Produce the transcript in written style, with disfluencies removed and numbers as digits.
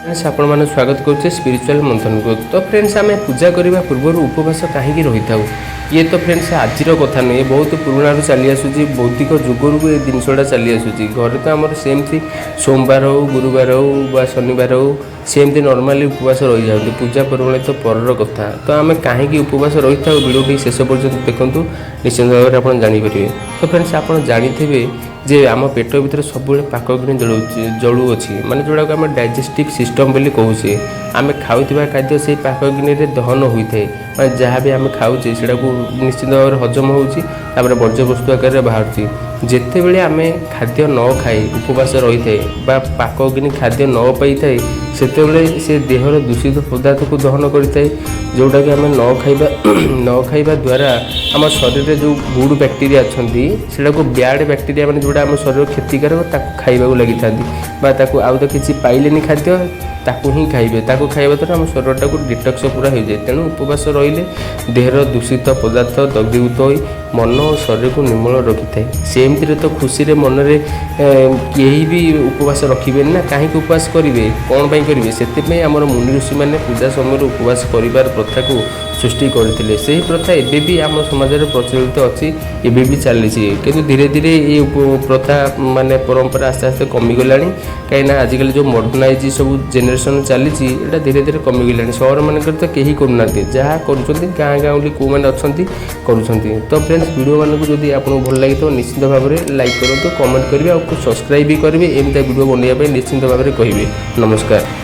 Friends, ଆପଣମାନଙ୍କୁ ସ୍ୱାଗତ କରୁଛି ସ୍ପିରିଚୁଆଲ୍ ମନ୍ଥନକୁ। ତ ଫ୍ରେଣ୍ଡସ୍, ଆମେ ପୂଜା କରିବା ପୂର୍ବରୁ ଉପବାସ କାହିଁକି ରହିଥାଉ? ଇଏ ତ ଫ୍ରେଣ୍ଡସ୍, ଆଜିର କଥା ନୁହେଁ, ବହୁତ ପୁରୁଣାରୁ ଚାଲି ଆସୁଛି। ବୈଦିକ ଯୁଗରୁ ବି ଏ ଜିନିଷଟା ଚାଲି ଆସୁଛି। ଘରେ ତ ଆମର ସେମିତି ସୋମବାର ହେଉ, ଗୁରୁବାର ହେଉ ବା ଶନିବାର ହେଉ, ସେମିତି ନର୍ମାଲି ଉପବାସ ରହିଯାଆନ୍ତି। ପୂଜା ପର୍ବାଣୀ ତ ପରର କଥା। ତ ଆମେ କାହିଁକି ଉପବାସ ରହିଥାଉ, ଭିଡ଼ିଓଟି ଶେଷ ପର୍ଯ୍ୟନ୍ତ ଦେଖନ୍ତୁ, ନିଶ୍ଚିନ୍ତ ଭାବରେ ଆପଣ ଜାଣିପାରିବେ। ତ ଫ୍ରେଣ୍ଡସ୍, ଆପଣ ଜାଣିଥିବେ ଯେ ଆମ ପେଟ ଭିତରେ ସବୁବେଳେ ପାକଅଗ୍ନି ଜଳୁଛି, ଜଳୁଅଛି, ମାନେ ଯେଉଁଟାକୁ ଆମେ ଡାଇଜେଷ୍ଟିଭ୍ ସିଷ୍ଟମ୍ ବୋଲି କହୁଛେ। ଆମେ ଖାଉଥିବା ଖାଦ୍ୟ ସେଇ ପାକଅଗ୍ନିରେ ଦହନ ହୋଇଥାଏ। ମାନେ ଯାହା ବି ଆମେ ଖାଉଛେ, ସେଇଟାକୁ ନିଶ୍ଚିନ୍ତ ଭାବରେ ହଜମ ହେଉଛି, ତାପରେ ବର୍ଜ୍ୟବସ୍ତୁ ଆକାରରେ ବାହାରୁଛି। ଯେତେବେଳେ ଆମେ ଖାଦ୍ୟ ନ ଖାଇ ଉପବାସ ରହିଥାଏ ବା ପାକଅଗ୍ନି ଖାଦ୍ୟ ନ ପାଇଥାଏ, ସେତେବେଳେ ସେ ଦେହର ଦୂଷିତ ପଦାର୍ଥକୁ ଦହନ କରିଥାଏ, ଯେଉଁଟାକି ଆମେ ନ ଖାଇବା ଦ୍ୱାରା ଆମ ଶରୀରରେ ଯେଉଁ ଗୁଡ୍ ବ୍ୟାକ୍ଟେରିଆ ଅଛନ୍ତି, ସେଇଟାକୁ ବ୍ୟାଡ଼୍ ବ୍ୟାକ୍ଟେରିଆ, ମାନେ ଯେଉଁଟା ଆମ ଶରୀର କ୍ଷତିକାରକ, ତାକୁ ଖାଇବାକୁ ଲାଗିଥାନ୍ତି। ବା ତାକୁ ଆଉ ତ କିଛି ପାଇଲେନି ଖାଦ୍ୟ, ତାକୁ ହିଁ ଖାଇବେ। ତାକୁ ଖାଇବା ଦ୍ୱାରା ଆମ ଶରୀରଟାକୁ ଡିଟକ୍ସ ପୁରା ହୋଇଯାଏ। ତେଣୁ ଉପବାସ ରହିଲେ ଦେହର ଦୂଷିତ ପଦାର୍ଥ ଦଗ୍ଧୀଭୂତ ହୋଇ ମନ ଓ ଶରୀରକୁ ନିର୍ମଳ ରଖିଥାଏ। ସେମିତିରେ ତ ଖୁସିରେ ମନରେ କେହି ବି ଉପବାସ ରଖିବେନି ନା। କାହିଁକି ଉପବାସ କରିବେ? କ'ଣ ପାଇଁ କରିବେ? ସେଥିପାଇଁ ଆମର ମୁନି ଋଷିମାନେ ପୂଜା ସମୟରେ ଉପବାସ କରିବାର ପ୍ରଥାକୁ ସୃଷ୍ଟି କରିଥିଲେ। ସେହି ପ୍ରଥା ଏବେ ବି ଆମ ସମାଜରେ ପ୍ରଚଳିତ ଅଛି, ଏବେ ବି ଚାଲିଛି। କିନ୍ତୁ ଧୀରେ ଧୀରେ ଏ ପ୍ରଥା, ମାନେ ପରମ୍ପରା ଆସ୍ତେ ଆସ୍ତେ କମିଗଲାଣି। କାହିଁକିନା ଆଜିକାଲି ଯେଉଁ ମଡ଼ର୍ଣ୍ଣାଇଜ୍ ସବୁ ଜେନେରେସନ୍ ଚାଲିଛି, ଏଇଟା ଧୀରେ ଧୀରେ କମିଗଲାଣି। ସହରମାନଙ୍କରେ ତ କେହି କରୁନାହାନ୍ତି। ଯାହା କରୁଛନ୍ତି, ଗାଁ ଗାଉଁଲି କେଉଁମାନେ ଅଛନ୍ତି, କରୁଛନ୍ତି। ତ ଫ୍ରେଣ୍ଡସ୍, ଭିଡ଼ିଓମାନଙ୍କୁ ଯଦି ଆପଣଙ୍କୁ ଭଲ ଲାଗିଥିବ, ନିଶ୍ଚିନ୍ତ ଭାବରେ ଲାଇକ୍ କରନ୍ତୁ, କମେଣ୍ଟ କରିବେ ଆଉ ସବସ୍କ୍ରାଇବ୍ ବି କରିବେ। ଏମିତିଆ ଭିଡ଼ିଓ ବନେଇବା ପାଇଁ ନିଶ୍ଚିନ୍ତ ଭାବରେ କହିବେ। ନମସ୍କାର।